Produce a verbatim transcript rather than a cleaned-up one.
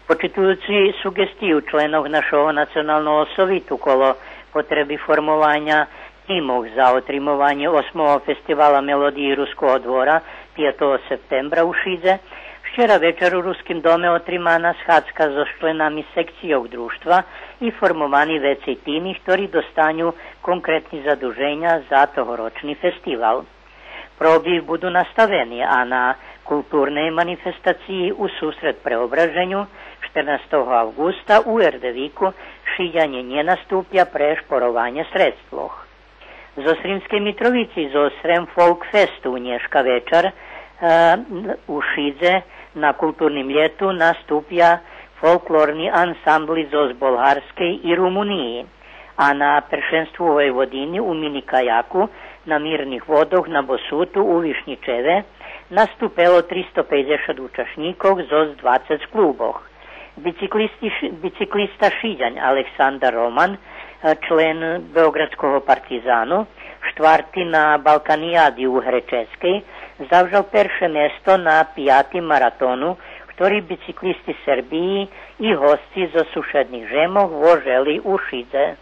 Почитуюци суґестию членох нашого Националного совиту коло потреби формованя тимох за отримованє осмого фестивала мелодиї Руского двора пятого септембра у Шидзе, вчера вечар у Руским доме отримана схадзка зоз членами секцийох дружтва и формовани вецей тими хтори достаню конкретни задуженя за тогорочни фестивал. Проби буду наставени, а на културней манифестациї У сусред преображеню штернастого авґуста у Ердевику Шидянє нє наступя пре шпорованє средствох. Зоз Сримскей Митровици зоз Срем Фолк Фесту нєшка вечар, е, у Шидзе на културним лєту наступя фолклорни ансамбли зоз Болгарскей и Румуниї. А на першенству Войводини у мини каяку на Мирних водох на Босуту у Вишнїчеве наступело тристо пейдзешат учашнїкох зоз двацец клубох. Бициклисти Ш-, бициклиста Шидянь Александар Роман, е, член Беоґрадского Партизану, штварти на Балканияди у Греческей, завжал перше место на пятим маратону, хтори бициклисти Сербиї и госци зоз сушедних жемох вожели у Шидзе.